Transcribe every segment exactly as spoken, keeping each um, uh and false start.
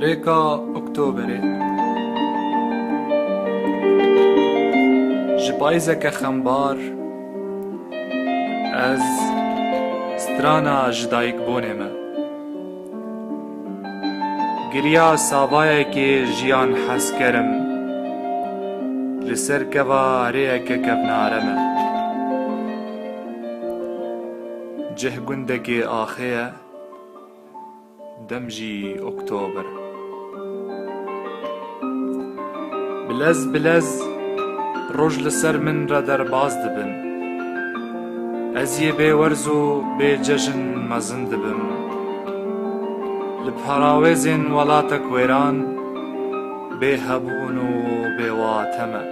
Rêka Oktoberê. Ji payîzeke xembar ez strana ji dayikbûnê me. Giriya savayekê jiyan hezker im, li ser keva rêyeke kevnare me. Cih gundekê axê ye, dem jî Oktober. Bilez bilez roj li ser min re derbas dibin. Ez yê bêwerz û bêcejn mezin dibim. Li perawêzên welatek wêran bêhebûn û bêwate me.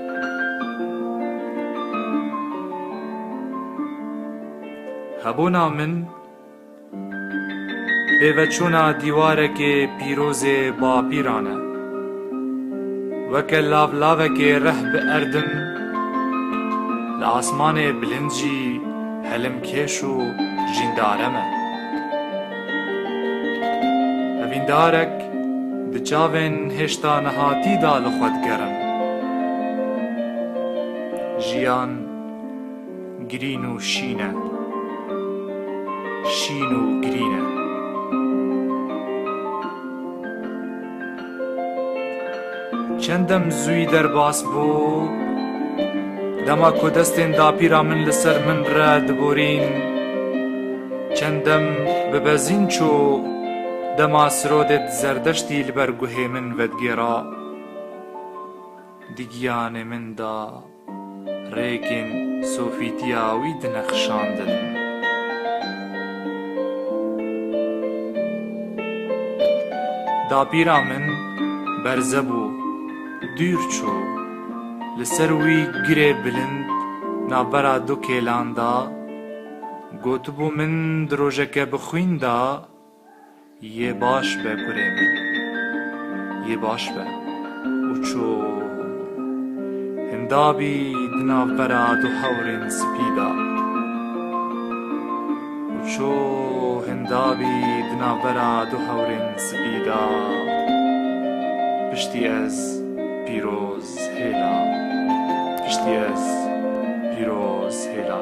Hebûna min pêveçûna dîwarekê pîrozê bapîran e. Weke lavlavekê reh bi erd im, li asmanê bilind jî helimkêş û jîndare me. Evîndarek di çavên hêşta nehatî de li xwe digerim. Jiyan girîn û şîn e. Şîn û girîn e. Çend dem zûyî derbas bû, dema ku destên dapîra min li ser min re diborîn, çend dem bi bezîn çû, dema sirodê di zerdeştî li ber guhê min vedigêra, di giyanê min de rêkên sofîtiya wî dinexşandin. Dapîra min berze bû, dûr çû. Li ser wî girê bilind navbera du kêlan da, gotibû min di rojeke bi xwîn de, Yê baş be kurê min, yê baş be. Û çû hindabî di navbera du hewrên spî de. Û çû hindabî di navbera du hewrên spî de. Piştî ez pîroz hêla. Piştî ez pîroz hêla.